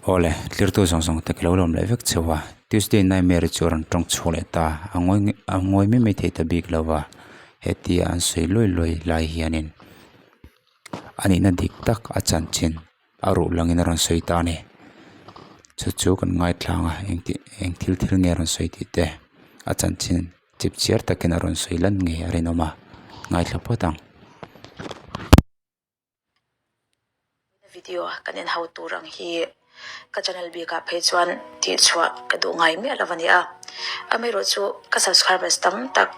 Awle, tlirtu zawng zawng te ka lo lawm leh vek cheu a, Tuesday Nightmare chu a rawn tawng chhuak leh ta, a ngawi a ngawi mai mai thei ta bik lo va, hetia an sawi luai luai lai hianin a nihna dik tak a chanchin a ruh langin a rawn sawi ta a ni. Chu chu kan ngaithlang a, engti eng thil thil nge a rawn sawi tih te a chanchin chip chiar takin a rawn sawi lan ngei a rinawm a, ngaithla phawt ang. Video kan en ho tur ang hi ka channel bikah phei chuan tih chhuah ka duh ngai miah lo a ni a. Amaherawh chu ka subscribers tam tak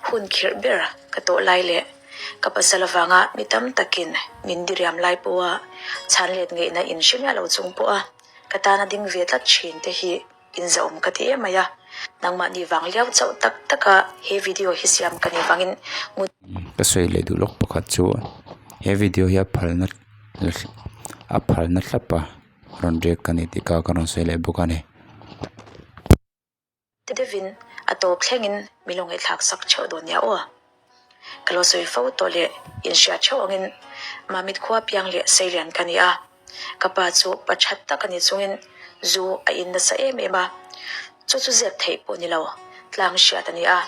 hun khirh ber ka tawh lai leh ka pasal avanga mi tam takin min diriam lai pawha chhan let ngeihna in hre miah lo chung pawha ka tana ding ve tlat thin te hi Inzawm ka ti em mai a, nangmahni vang liau chauh tak taka he video hi siam ka nih vangin ngun. Ka sawi leh duh lawk pakhat chu he video hi a phalna a phalna thlap a rawn riak ka ni tih kha ka rawn sawi leh bawk a ni. Ti deuhin a tawp thlengin min lo ngaihthlak sak theuh dawn nia aw. Ka lo sawi fo tawh leh inhriat theuh angin Mamit khua piang leh Seilian ka ni a. Ka pa chu pa that tak a ni chungin zu a in nasa em em a, chu chu zep theih pawh ni lo, tlang hriat a ni a.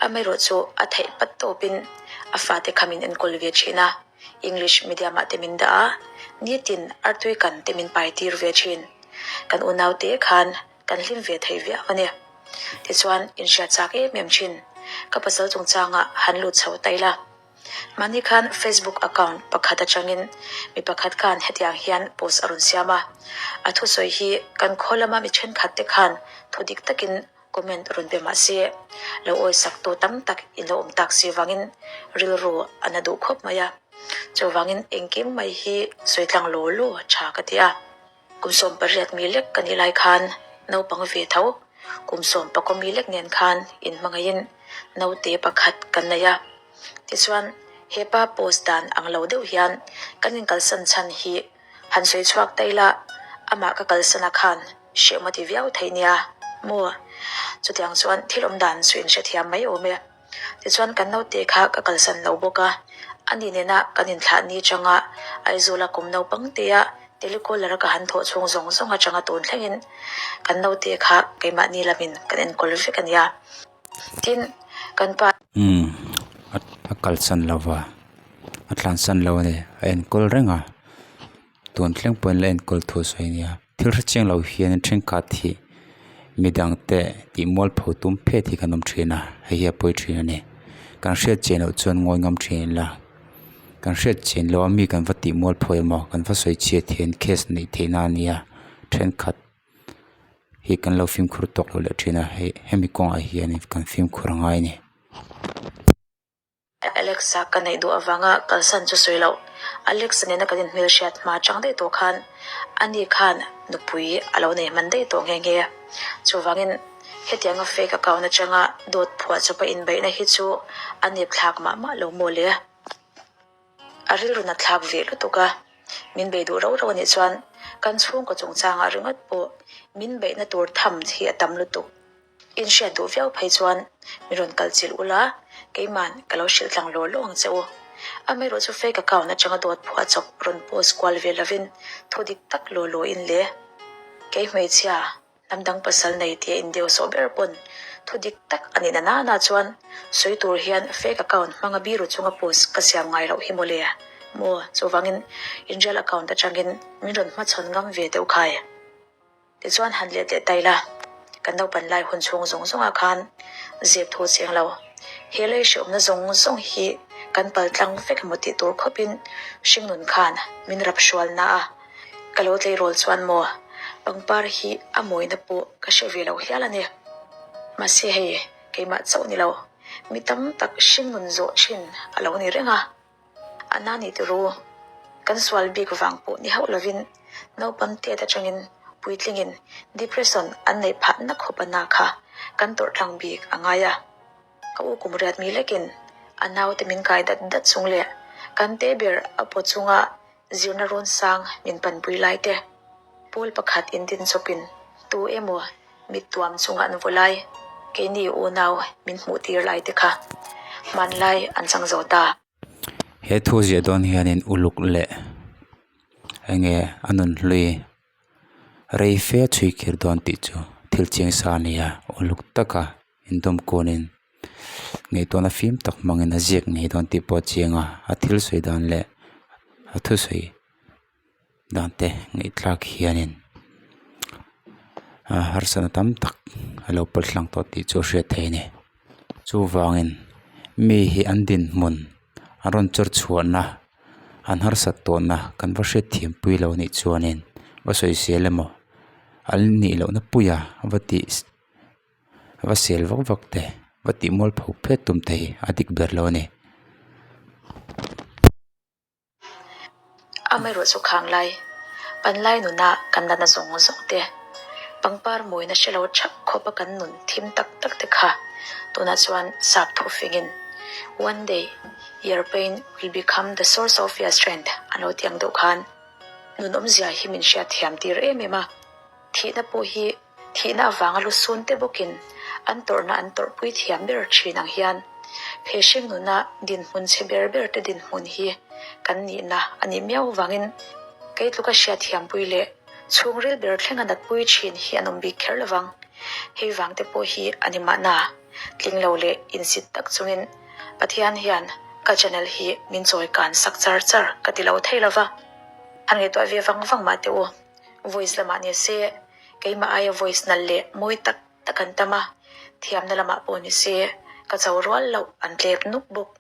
Amaherawh chu a theih pat tawpin a fate kha min enkawl ve thin a, English medium ah te min dah a, nitin artui kan te min pai tir ve thin. Kan unaute khan kan hlim ve thei viau a ni. Tichuan inhriat chak em em thin. Ka pasal chungchangah han lut chho ta ila. Mahni khan Facebook account pakhat atangin mi pakhat khan hetiang hian post a rawn siam a, a thusawi hi kan khaw lama mi thenkhat te khan thu dik takin comment rawn pe mah se, lo awisak tu tam tak in lo awm tak si vangin rilru a na duh khawp mai a. Chuvangin engkim mai hi sawi tlang law law tha ka ti a. Kum 18 mi lek ka nih lai khan naupang ve tho, kum 14 mi lek nen khan inhmangaihin naute pakhat kan nei a. Tichuan, hepa post dan ang lo deuh hian kan inkalsan chhan hi han sawi chhuak ta ila, amah ka kalsana khan hrehawm a ti viau thei nia maw? Chutiang chuan thil awm dan chu inhrethiam mai awm e. Tichuan kan naute kha ka kalsan lo bawk a, ani nena kan inthlah ni changa Aizawla kum naupang tea telecaller ka han thawh chhung zawng zawng atanga tun thlengin kan naute kha keimahni lamin kan enkawl vek a nia. Tin, kan pa. Umm, a kalsan lo va, a tlansan lo a ni, a enkawl reng a. Tun thleng pawhin la enkawl thu sawi a nia. Thil hre chiang lo hian thenkhat hi midang te tih mualpho tum phet hi kan awm thin a, hei hi a pawi thin a ni. Kan hriat chian loh chuan ngawi ngam thin ila, kan hriat chian loh a mi kan va tih mualpho emaw kan va sawi chhiat hian case neih theihna a nia thenkhat hi kan lo fimkhur tawk lo leh thin a, hei hemi kawngah hian kan fimkhur a ngai a ni. Alexa ka neih duh avanga kalsan chu sawi loh. Alexa nena kan inhmelhriat hma chang daih tawh khan ani khan nupui a lo nei hman daih tawh nghe nghe. Chuvangin hetianga fake account atanga dawt phuah chawpa inbeihna hi chu a nep thlak mah mah lo maw le. A rilru nat thlak ve lutuk a, min bei duh rauh rauh anih chuan kan chhungkaw chungchangah ringawt pawh min beihna tur tham hi a tam lutuk. In hriat duh viau phei chuan mi rawn kal chilh ula, keiman ka lo hrilh tlang law law ang che u. Amaherawh chu fake account atanga dawt phuah chawp rawn post kual ve lovin thu dik tak law law in le. Kei hmeichhia, hnam dang pasal nei tia in deu sawh ber pawn thu dik tak a nih na nana chuan sawi tur hian fake account hmanga biru chunga post ka siam ngai loh hi mawle. Maw, chuvangin in real account atangin min rawn hmachhawn ngam ve deuh khai. Tichuan han let leh ta ila, kan naupan lai hun chhung zawng zawngah khan zep thu cheng lo. He lei hrehawmna zawng zawng hi kan pal tlang vek emaw tih tur khawpin hringnun khan min rap hrual na a. Ka lo tleirawl chuan maw pangpar hi a mawina pawh ka hre ve lo hial a ni. Mahse hei keimah chauh ni lo, mi tam tak hringnun zawh thin a lo ni reng a. A na ni turu, kan sual bik vang pawh ni hauh lovin naupang tet atangin puitlingin depression an neih phah na khawp a na kha kan tawrh tlang bik a ngai a. Ka u kum riat mi lekin a naute min kai dat dat chung leh kan te ber a paw chunga zirna rawn sang min panpui lai te, pawl pakhat indin chawpin tu emaw Mit tuam chungah an vaw lai, keini unau min hmuh tir lai te kha hmanlai an chang zo ta. He thu ziah dawn hianin uluk leh enge a nun hlui Rei fe a chhui khir dawn tih chu thil chiang sa a ni a, uluk taka indawm kunin ngaihtuahna fim tak hmangin a ziak ngei dawn tih pawh a chiang a, a thil sawi dan leh a thusawi dan te ngaihthlak hianin ah harsatna tam tak a lo pawlh hlang tawh tih chu a hriat theih a ni. Chuvangin mi hi an dinhmun an rawn chawr chhuahna an harsat tawhna kan va hriat thiam pui lo anih chuanin va sawisel emaw an nih lohna puia va tih va sel vak vak te va tih mual pho phet tum thei a dik ber lo a ni. Amaherawh chu khang lai, panlai nuna kan la na zawng zawng te, pangpar mawina hre lo thap khawpa kan nun thim tak tak te kha tunah chuan sap thu fingin One day your pain will become the source of your strength an lo ti ang deuh khan nun awmzia hi min hriat thiam tir em em a, thihna pawh hi Thihna avanga lusun te bawkin an tawrhna an tawrhpui thiam ber thin ang hian he hringnuna dinhmun chhe ber ber te dinhmun hi kan nihna a nih miau avangin kei tluka hriatthiampui leh chhungril ber thlenga natpui thin hi an awm bik kher lovang. Hei vang te pawh hi a ni mahna tling lo leh insit tak chungin Pathian hian ka channel hi min chawi kan sak char char ka ti lo thei lova, han ngaihtuah ve vang vang mah teh u. Voice lamah ni se Keimah aia voice nalh leh mawi tak tak an tam a, thiamna lamah pawh ni se ka cho rual loh an tlep nuk bawk.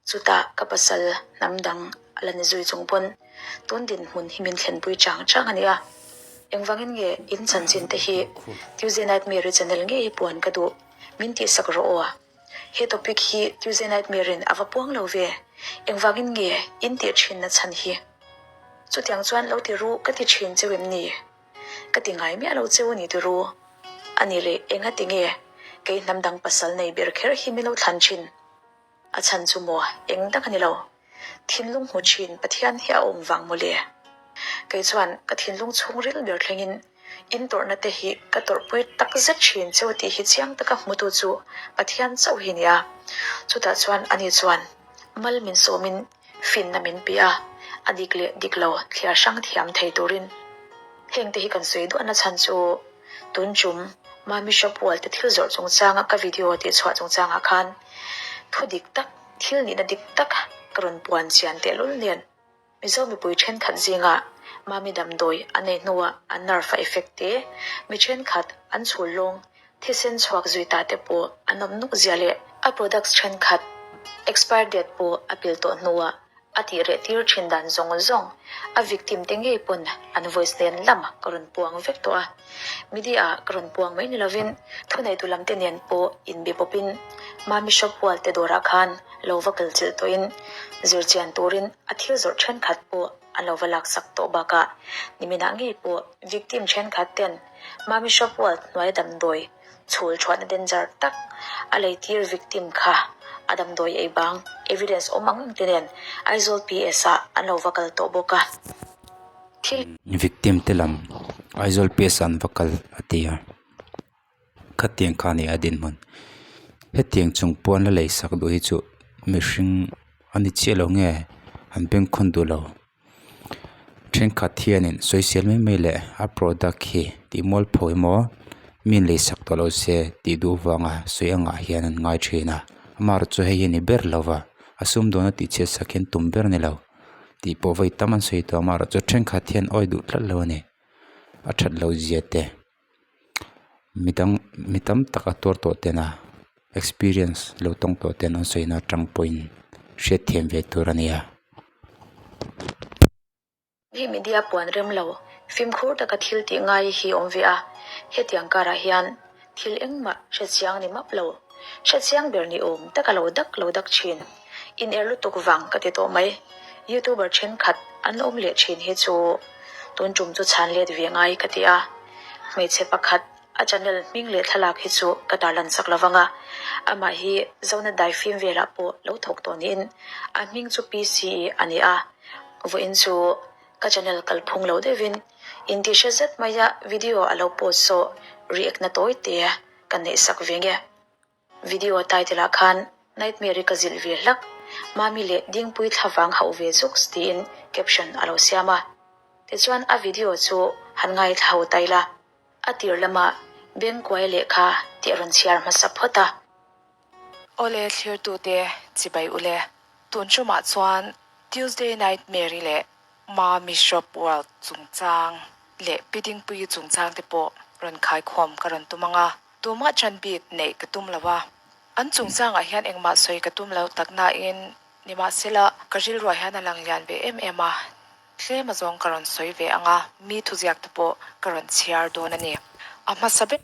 Chutah ka pasal hnam dang a la ni zui chung pawn tun dinhmun hi min thlenpui chang chang a nia. Engvangin nge in chanchin te hi Tuesday Nightmare-i channel ngei hi puan ka duh min tihsak rawh aw. He topic hi Tuesday Nightmare-in a va puang lo ve. Engvangin nge in tih thinna chhan hi? Chutiang chuan lo ti ru ka ti thin cheu em ni? Ka ti ngai miah lo cheu a ni ti ru. A ni leh enga ti nge kei hnam dang pasal nei ber kher hi min lo thlan thin? A chhan chu maw eng dang a ni lo. Thinlung hmu thin Pathian hi a awm vang maw le? Kei chuan ka thinlung chhungril ber thlengin in tawrhna te hi ka tawrhpui tak zet thin cheu tih hi chiang taka hmutu chu Pathian chauh hi nia. Chutah chuan ani chuan mal min sawmin Finna min pe a, a dik leh dik lo thliar hrang thiam thei turin. Hengte hi kan sawi duahna chhan chu tun chum Mami Shop Wall te thil zawrh chungchanga ka video tih chhuah chungchangah khan thu dik tak, thil nihna dik tak ka rawn puan chian tehlul nen Mizo mipui thenkhat zingah Mami damdawi a nei hnuah an nerve a effect te, mi thenkhat an chhul lawng Thisen chhuak zui ta te pawh an awm nuk zia leh a products thenkhat expire date pawh a pil tawh hnuah a tih reh tir thin dan zawng zawng a victim te ngei pawn an voice nen lam ka rawn puang vek tawh a. Media ah ka rawn puang mai ni lovin thuneitu lam te nen pawh inbe pawpin Mami shop wall te dawrah khan lo va kal chilh tawhin zirchian turin a thil zawrh thenkhat pawh an lo va laksak tawh bakah niminah ngei pawh victim thenkhat ten Mami shop world hnuai damdawi chhul thuahna danger tak a leitir victim kha a damdawi ei bang evidence awm ang ang te nen Aizawl PS ah an lo va kal tawh bawk a. Thil. Victim te lam Aizawl PS ah an va kal a ti a, khatiang kha a ni a dinhmun. Hetiang chung pawh an la leisak duh hi chu mihring a ni chiah lo nge an bengkhawn duh lo. Thenkhat hianin sawisel mai mai leh a product hi tih mual pho emaw mi in leisak tawh lo se tih duh vanga sawi angah hian an ngai thin a amaherawh chu hei hi a ni ber lo va a sumdawn a tih chhiat sak hian tum ber a ni lo tih pawh vawi tam an sawi tawh amaherawh chu thenkhat hian awi duh tlat lo a ni a that loh zia te. Midang mi tam tak a tuar tawh tena experience lo tawng tawh ten an sawina atang pawhin hriatthiam ve tur a nia. Hi media puan rem lo fimkhur taka thil tih ngai hi awm ve a, hetiang karah hian thil engmah hrechiang ni map lo, hrechiang ber ni awm taka lo dak lo dak thin. In er lutuk vang ka ti tawh mai. Youtuber thenkhat an awm leh thin hi chu tun tum chu chhan let ve ngai ka ti a. Hmeichhe pakhat a channel hming leh thlalak hi chu ka tarlan chak lo vang a. Amah hi Zona daifim velah pawh lo thawk tawh niin a hming chu PCE a ni a. Vawiin chu ka channel kalphung lo deuhin intihre zet maia video a lo post saw react na tawi te ka neihsak ve nge. Video title ah khan Nightmare-i ka zilh ve hlak, Mami leh Dingpui thlavang hauh ve zuks tiin caption a lo siam a. Tichuan a video chu han ngaithla ho ta ila. A tir lamah Bengkuai lehkha tih a rawn chhiar hmasa phawt a. Awle thlirtute chibai ule, tun ṭumah chuan Tuesday Night Mary leh Mami Shop World chungchang leh Pi Dingpuii chungchang te pawh rawn khaikhawm ka rawn tum ang a, tumah ṭan bik neih ka tum lo a, an chungchangah hian engmah sawi ka tum lo tak nain nimahsela ka rilruah hian a lang lian ve em em a, Tlem azawng ka rawn sawi ve ang a, mi thuziak te pawh ka rawn chhiar dawn a ni. A hmasa ber.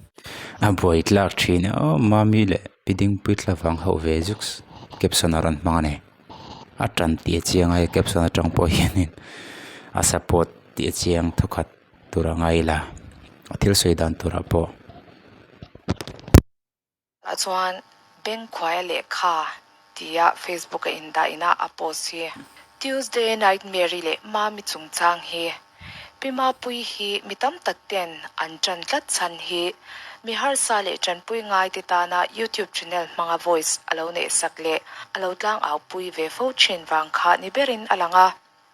A buai tlak thin e aw, Mami leh Pi Dingpui thla vang hauh ve zuks caption a rawn hmang a ni. A tan tih a chiang a, he caption atang pawh hianin a support tih a chiang thawkhat tur a ngai ila, a thil sawi dan turah pawh. Ah chuan Bengkhuaia lehkha tia Facebook a indah ina a post hi Tuesday Night Mary leh Mami chungchang hi Pi Mapuii hi mi tam tak ten an ṭan tlat chhan hi mi harsa leh ṭanpui ngai te tana YouTube channel hmanga voice a lo neih sak leh a lo tlang au pui ve fo ṭhin vang kha ni berin a lang a.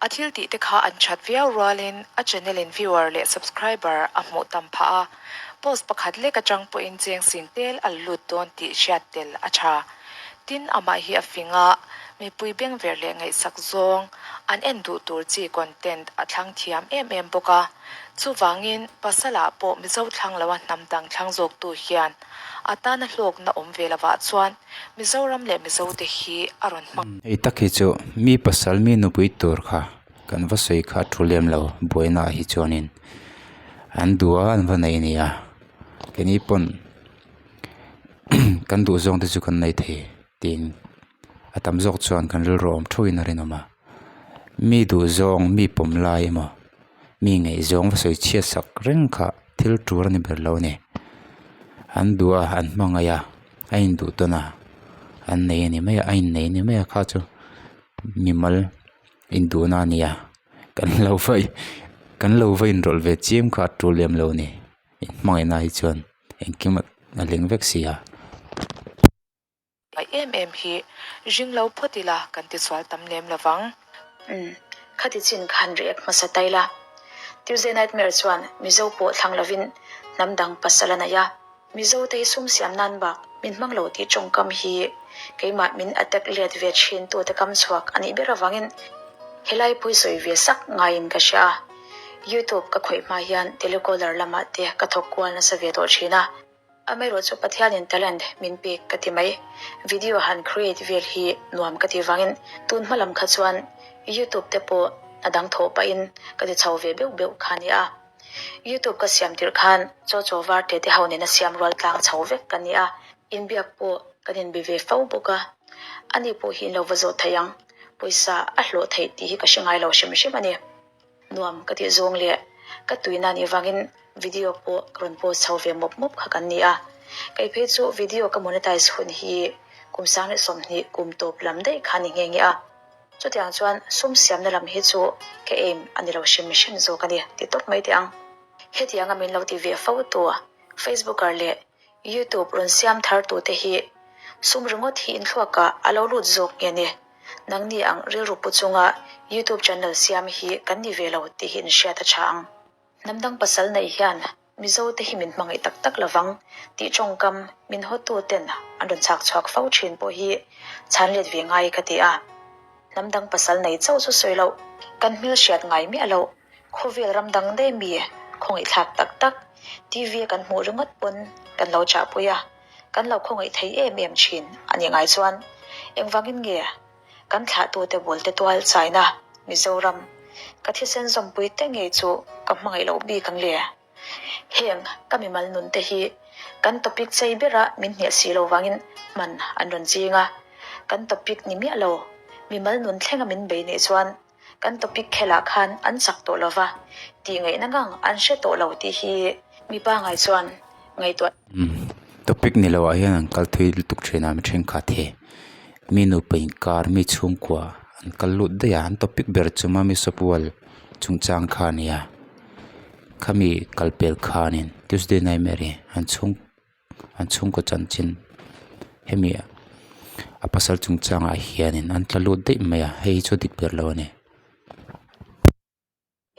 A thil tih te kha an that viau rualin a channel in viewer leh subscriber a hmuh tam phah a, post pakhat lek atang pawhin cheng sing tel a la lut dawn tih hriat tel a tha. Tin, amah hi a fing a, mipui bengver leh ngaihsak zawng an en duh tur chi content a thlang thiam em em bawk a. Chuvangin, pasal ah pawh Mizo thlang lo a hnam dang thlang zawktu hian a tana hlawkna awm ve lovah chuan Mizoram leh Mizote hi a rawn hmang. Hei tak hi chu mi pasal mi nupui tur kha kan va sawi kha a thu lem lo buaina ah hi chuanin an duh a an va nei a ni a keini pawn kan duh zawng te chu kan nei thei tiin a tam zawk chuan kan rilru awm thuin a rinawm a mi duh zawng mi pawm lai emaw mi ngaihzawng va sawi chhiat sak reng kha thil tur a ni ber lo a ni an duh a an hmangaih a. A induh tawn a an nei a ni mai a a innei a ni mai a kha chu mimal induhna a ni a kan lo va kan lo va inrawlh ve chiam kha a tul lem lo a ni hmangaihna hi chuan engkim a leng vek si a. Ngaih em em hi ring lo phawt ila kan tisual tam lem lo vang. Umm, khati chin khan react hmasa ta ila. Tuesday Nightmare chuan Mizo pawh thlang lovin hnam dang pasal a nei a. Mizo te hi sum siam nan bak min hmang lo tih tawngkam hi keimah min attack let ve thin tu te kam chhuak a nih ber avangin helai pui sawi ve sak ngaiin ka hria a. Youtube ka khawih hma hian telecaller lamah te ka thawk kual nasa ve tawh thin a. Amaherawhchu Pathianin talent min pek ka ti mai. Video han create vel hi nuam ka ti vangin tun hma lam kha chuan youtube te pawh a dang thawh pahin ka ti chho ve beuh beuh kha a ni a. Youtube ka siam tirh khan chaw chaw var te te ho nena siam rual tlang chho vek ka ni a, inbiak pawh kan inbe ve fo bawk a, ani pawh hi in lo va zawt thei ang, pawisa a hlawh theih tih hi ka hre ngai lo hrim hrim a ni. Nuam ka tih zawng leh ka tuina nih vangin video pawh ka rawn post chho ve mawp mawp kha kan ni a, kei phei chu video ka monetize hun hi kum sang leh 20 kum tawp lam daih kha ni nghe nghe a. Chutiang chuan sum siamna lam hi chu ka aim a ni lo hrim hrim zawk a ni ti tawp mai teh ang. Hetianga min lo ti ve fo tu Facebooker leh YouTube rawn siam thar tute hi sum ringawt hi inthluakah a lo lut zawk nge ni? Nangni ang rilru pu chunga YouTube channel siam hi kan ni ve lo tih hi inhriat a tha ang. Hnam dang pasal nei hian Mizo te hi min hmangaih tak tak lovang tih tawngkam min hawtu ten an rawn chhak chhuak fo thin pawh hi chhan let ve ngai ka ti a. Hnam dang pasal nei chauh chu sawi loh, kan hmel hriat ngai miah loh, khawvel ram dang daih mi khawngaihthlak tak tak TV a kan hmuh ringawt pawn kan lo chahpui a, kan lo khawngaih thei em em thin a nih ngai chuan engvangin nge kan thlahtute bul te tual chaina Mizoram ka thisen zawmpui te ngei chu ka hmangaih loh bik ang le. Heng ka mimal nun te hi kan topic chei bera min hneh si lo vangin hman an rawn ching a, kan topic ni miah lo mimal nun thlenga min bei nih chuan Kan topic khelah khan an chak tawh lo va, tih ngaihna ngang an hre tawh lo tih hi mi pangai chuan ngaihtuah. Umm, topic ni loah hian an kal thui lutuk thin a, mi thenkhat hi mi nupa inkar, mi chhungkua an kal lut daih a, an topic ber chu mami sawpual chungchang kha a ni a, khami kalpel khanin Tuesday Nightmare hi an chhung. an chhungkaw chanchin hemi a pasal chungchangah hianin an tla lut daih mai a hei hi chu dik ber lo a ni.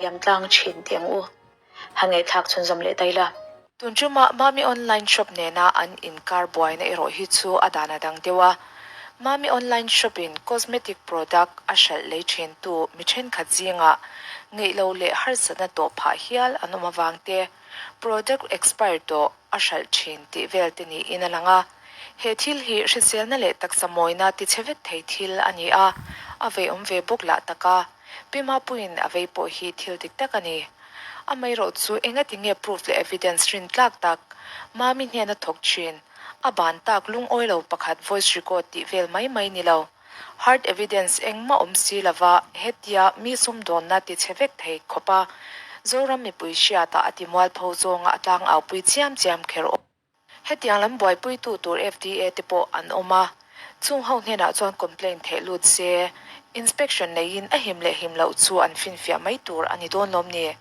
Liam tlang thin teh ang u. Han ngaihthlak chhunzawm leh ta ila. Tun ṭuma Mami Online Shop nena an inkar buaina erawh hi chu a dan a dang deuh a. Mami Online Shop in cosmetic product a hralh lei ṭhintu mi ṭhenkhat zingah ngeih lo leh harsatna tawh phah hial an awm avang te, product expire tawh a hralh ṭhin tih vel te niin a lang a. He thil hi hriselna leh taksa mawina tichhe vek thei thil a ni a, a veiawm ve bawk lah tak a. Pi Mapuiin a vei pawh hi thil dik tak a ni. Amaherawh chu engati nge proof leh evidence rin tlak tak Mami hnena thawk thin, a ban tak lungawi lo pakhat voice record tih vel mai mai ni lo. Hard evidence engmah awm si lova hetia mi sumdawnna ti chhe vek thei khawp a Zoram mipui hriatah a ti mualpho zawnga a tlangaupui chiam chiam kher awm. Hetiang lam buaipuitu tur FDA te pawh an awm a, chung ho hnenah chuan complaint theh lut se, inspection neiin a him leh him loh chu an finfiah mai tur a ni dawn lawm ni?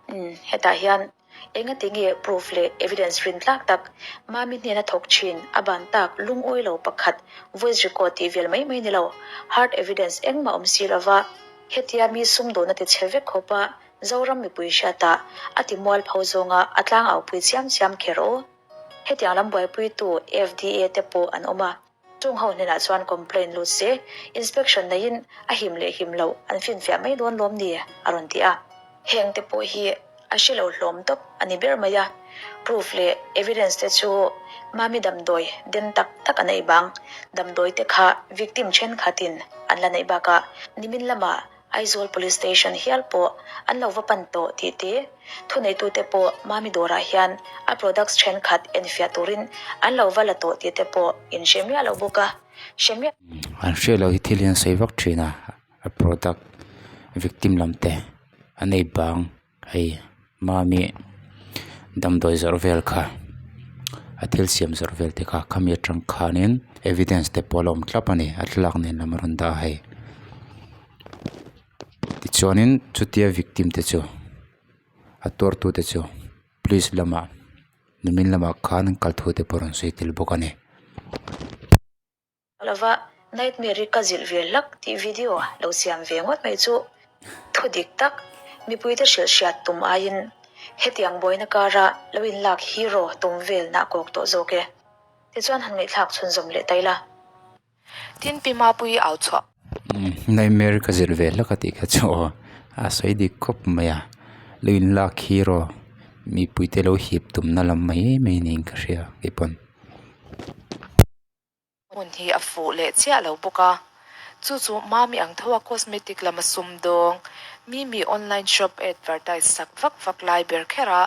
Umm, hetah hian engati nge proof leh evidence rin tlak tak Mami hnena thawk thin a ban tak lungawi lo pakhat voice record tih vel mai mai ni lo, hard evidence engmah awm si lova hetia mi sumdawn a ti chhe vek khawp a Zoram mipui hriatah a ti mualpho zawnga a tlangaupui chiam chiam kher aw. Hetiang lam buaipuitu FDA te pawh an awm a, chung ho hnenah chuan complaint lut se, inspection neiin a him leh him loh an finfiah mai dawn lawm ni? a rawn ti a. Heng te pawh hi a hre lo hlawm tawp a ni ber mai a, proof leh evidence te chu Mami damdawi den tak tak a neih bang, damdawi te kha victim thenkhatin an la neih bakah nimin lamah Aizawl Police Station hial pawh an lo va pan tawh tih te, thuneitute pawh Mami dawrah hian a products thenkhat enfiah turin an lo va la tawh tih te pawh in hre miah lo bawk a, hre miah. An hriat loh hi thil hi an sawi vak thin a, a product victim lam te an ei bang. Hei mami damdawi zawrh vel kha a thil siam zawrh vel te kha khami atang khanin evidence te pawh a la awm thlap a ni a thlalak nen lam a rawn dah a hei tichuanin chutia victim te chu a tuartu te chu police lamah nimin lamah khan an kal thu te pawh a rawn sawi tel bawk a ni. Lova Nightmare-i ka zilh ve hlak tih video lo siam ve ngawt mai chu thu dik tak mipuite hrilh hriat tum aiin hetiang buaina kara lo inlak hero tum vel nah kawk tawh zawk e. Tichuan han ngaihthlak chhunzawm leh ta ila. Tin Pi Mapuii au chhuah. Nightmare-i ka zilh ve hlak a tih kha chu aw a sawi dik khawp mai a, lo inlak hero mipuite lo hip tumna lam mai mai niin ka hria keipawn. Hmun hi a fuh leh chiah lo bawk a, chu chu Mami ang tho a cosmetic lama sumdawng, Mimi online shop advertise sak vak vak lai ber kher a,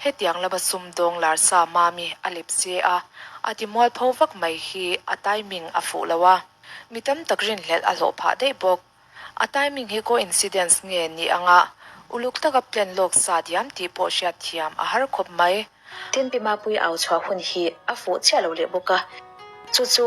hetiang lama sumdawng lar sa Mami a lip si a, a ti mualpho vak mai hi a timing a fuh lo a, mi tam tak rinhlelh a hlawh phah daih bawk. A timing hi coincidence nge ni anga uluk taka plan lawk sa diam tih pawh hriat thiam a har khawp mai. Tin Pi Mapuii au chhuah hun hi a fuh chiah lo leh bawk a, chu chu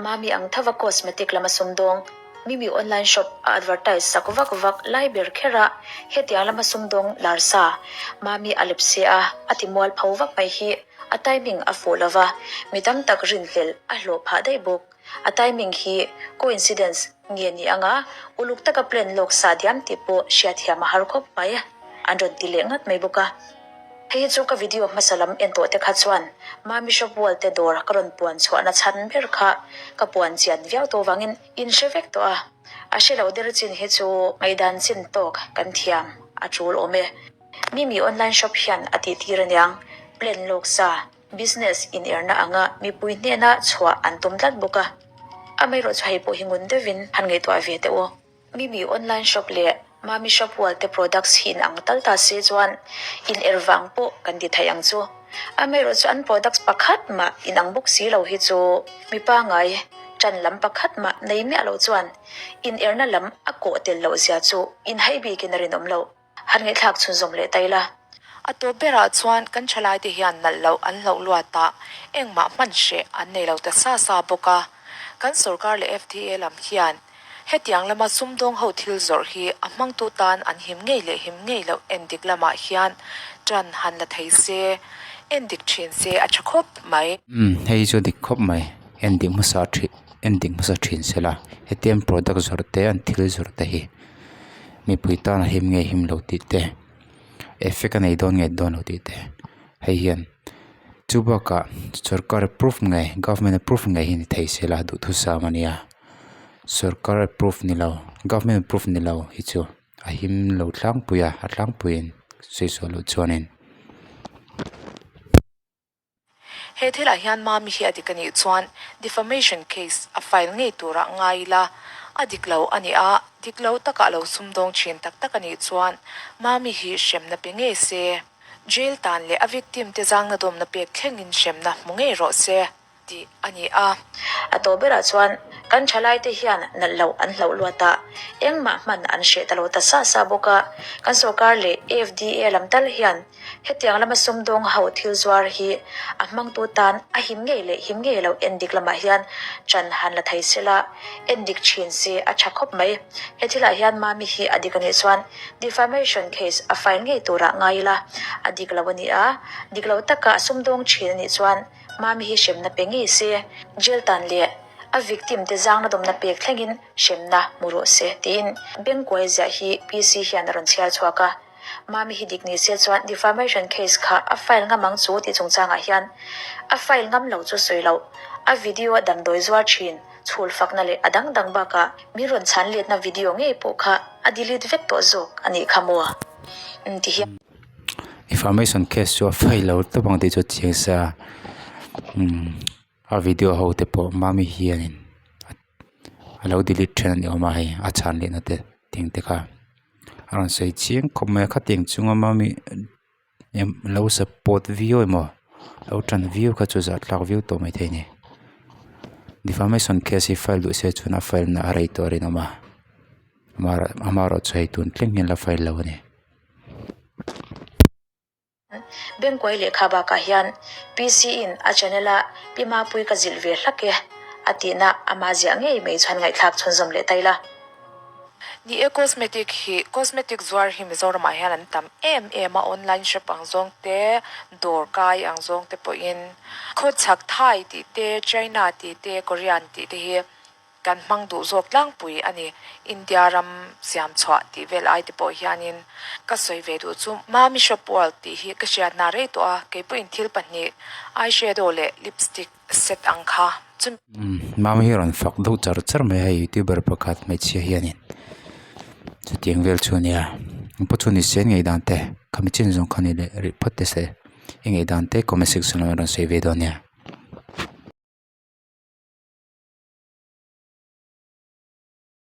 Mami ang thava cosmetic lama sumdawng, Mimi online shop a advertise sak vak vak lai ber kher a, hetiang lama sumdawng lar sa Mami a lep si a, a ti mual pho vak mai hi a timing a fuh lova, mi tam tak rinhlelh a hlawh phah daih bawk. A timing hi coincidence nge ni anga uluk taka plan lawk sa diam tih pawh hriatthiam a har khawp mai. An rawn ti leh ngat mai bawk a. Hei hi chu ka video hmasa lam en tawh te kha chuan Mami shop wall te dawr ka rawn puan chhuahna chhan ber kha ka puan chian viau tawh vangin in hre vek tawh a. A hre lo der chin hi chu ngaihdan chin tawk kan thiam a tul awm e. Mimi online shop hian a tih tir aniang plan lawk sa. Business inerna anga mipui hnena chhuah an tum tlat bawk a, amaherawh chu hei pawh hi ngun deuhin han ngaihtuah ve teh u. Mimi online shop leh Mami shop wall te products hi inang tal ta se chuan iner vang pawh kan ti thei ang chu. Amaherawh chu an products pakhat mah inang bawk si lo hi chu mi pangai tan lam pakhat mah nei miah loh chuan inerna lam a kawh tel loh zia chu inhai bikin a rinawm loh. Han ngaihthlak chhunzawm leh ta ila. A tawp berah chuan kan thalaite hian nalh loh an hlauh luat a, engmah hman hreh an nei lo ta sa sa bawk a. Kan sorkar leh FDA lam hian hetiang lama sumdawng ho thil zawrh hi a hmangtu tan an him ngei leh him ngei loh endik lamah hian tan han la thei se, endik thin se a tha khawp mai. Umm hei chu dik khawp mai, endik hmasa thin endik hmasa thin sela hetiang product zawrh te an thil zawrh te hi. Mipui tan a him nge him lo tih te. Effect a nei dawn nge dawn lo tih te hei hian chu bakah sorkar approve ngei government approve ngei hi ni thei se la duhthusam a nia sorkar approve ni lo government approve ni lo hi chu a him lo tlangpui a a tlangpuiin sawisawi loh chuanin. He thilah hian Mami hi a dik a nih chuan defamation case a file ngei turah ngai ila a dik lo a ni a, dik lo takah lo sumdawng thin tak tak a nih chuan Mami hi hremna pe ngei se. Jail tan leh a victim te zangna dawmna pek thlengin hremna hmu ngei rawh se tih a ni a. A tawh berah chuan kan thalaite hian nalh loh an hlauh luat a, engmah hman an hreh ta lo ta sa sa bawk a, kan sorkar leh FDA lam tal hian Hetiang lama sumdawng ho thil zuar hi a hmangtu tan a him ngei leh him ngei lo endik lamah hian ṭan han la thei sela, endik ṭhin se a ṭha khawp mai. He thilah hian Mami hi a dik a nih chuan defamation case a file ngei turah ngai ila a dik lo a ni a, dik lo taka a sumdawng ṭhin a nih chuan Mami hi hremna pe ngei se, jail tan leh a victim te zangna dawmna pek thlengin hremna hmu rawh se tiin Bengkuai ziah hi PC hian a rawn chhiar chhuak a. Mami hi dik ni se chuan defamation case kha a file ngam ang chu tih chungchangah hian a file ngam lo chu sawi loh. A video a damdawi zuar thin, chhul fakna leh a dang dang bakah min rawn chhan letna video ngei pawh kha a delete vek tawh zawk a nih kha maw? Umm ti hian. Defamation case chu a file lo tawp ang tih chu a chiang sa. Umm a video ho te pawh Mami hianin a lo delete then a ni awm a hei a chhan lehna te teng te kha a rawn sawi chiang khawp mai a khatiang chunga mami lo support viau emaw lo tan viau kha chu zahthlak viau tawh maithei a ni defamation case hi file duh se chuan a file na a rei tawh a rinawm a amaherawhchu hei tun thleng hian la file lo a ni. Bengkuai lehkha bakah hian PC in a channel a Pi Mapui ka zilh ve hlak e a tihna ama ziah ngei mai chuan ngaihthlak chhunzawm leh ta ila. Ni e cosmetic hi cosmetic zuar hi Mizoramah hian an tam em em a online shop ang zawng te dawr kai ang zawng te pawhin khawchhak Thai tih te China tih te Korean tih te hi Kan hmang duh zawk tlangpui a ni. India ram siam chhuah tih vel ai te pawh hianin ka sawi ve duh chu Mami Shop World tih hi ka hriatna rei tawh a, keipawhin thil pahnih eyeshadow leh lipstick set ang kha chu. Mami hi rawn fak deuh char char mai a hei youtuber pakhat hmeichhia hianin chutiang vel chu a nia engpawh chu ni se ngei dan te khami chin zawng kha ni leh rih phawt te se i ngei dan te comment section lamah rawn sawi ve dawn nia.